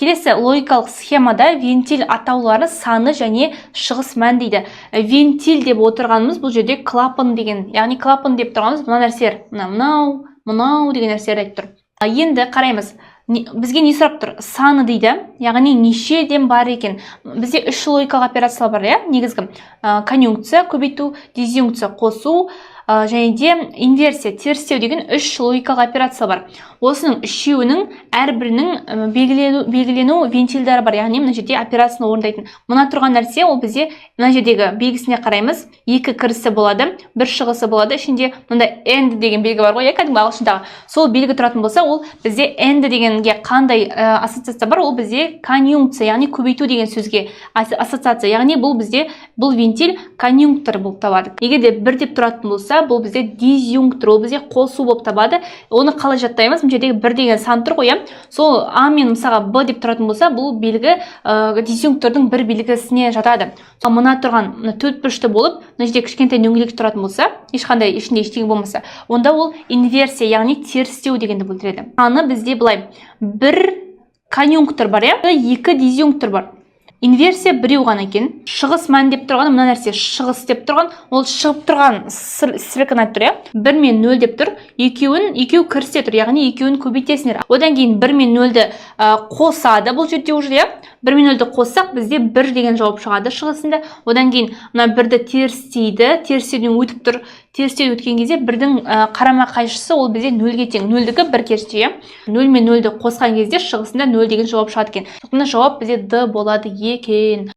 Келесі логикалық схемада вентиль атаулары саны және шығыс мән дейді. Вентиль деп отырғанымыз бұл жерде клапан деген, яғни клапан деп тұрғанымыз мына нәрселер, мына, мынау, мынау деген нәрселерді айтып тұр. Енді қараймыз, бізге не сұрап тұр? Саны дейді, яғни нешеден бар екен. Бізде үш логикалық операциялар бар, иә, негізгі: конъюнкция көбейту, дизъюнкция қосу және де инверсия терістеу деген үш логикалық операция бар. Осының үшеуінің әрбірінің белгілену вентильдері бар, яғни мына жерде операцияны орындайтын мына тұрған нәрсе. Ол бізде мына жердегі белгісіне қараймыз: екі кірісі болады, бір шығысы болады. Ішінде мында and деген белгі бар ғой, иә, кәдімгі ағылшындағы сол белгі тұратын болса, ол бізде and дегенге қандай ассоциация бар? Ол бізде конъюнкция, яғни көбейту деген сөзге ассоциация, яғни бұл бізде бұл вентиль конъюнктор болып табылады. Егер де бір деп тұратын болса, бұл бізде дизъюнктор, ол бізде қосу болып табылады. Оны қалай жаттаймыз? Мына жердегі бір деген сан тұр ғой, иә, сол а мен мысалға б деп тұратын болса, бұл белгі дизъюнктордың бір белгісіне жатады. Ал мына тұрған, мына төртбұрышты болып, мына жерде кішкентай дөңгелек тұратын болса, ешқандай ішінде ештеңе болмаса, онда ол инверсия, яғни терістеу дегенді білдіреді. Саны бізде былай: бір конъюнктор бар, иә, екі дизъюнктор бар, инверсия біреу ғана екен. Шығыс мән деп тұрғаны мына нәрсе, шығыс деп тұрған ол шығып тұрған стрелканы айтып тұр, иә. Бір мен нөл деп тұр, екеуін, екеуі кірісте тұр, яғни екеуін көбейтесіңдер. Одан кейін бір мен нөлді қосады бұл жерде уже, иә. Бір мен нөлді қоссақ, бізде бір деген жауап шығады шығысында. Одан кейін мына бірді терістейді, терістеуден өтіп тұр. Терістеуден өткен кезде бірдің қарама қайшысы ол бізде нөлге тең, нөлдікі бір керісінше, иә. Нөл мен нөлді қосқан кезде шығысында нөл деген жауап шығады екен. Сондықтан жауап бізде д болады екен.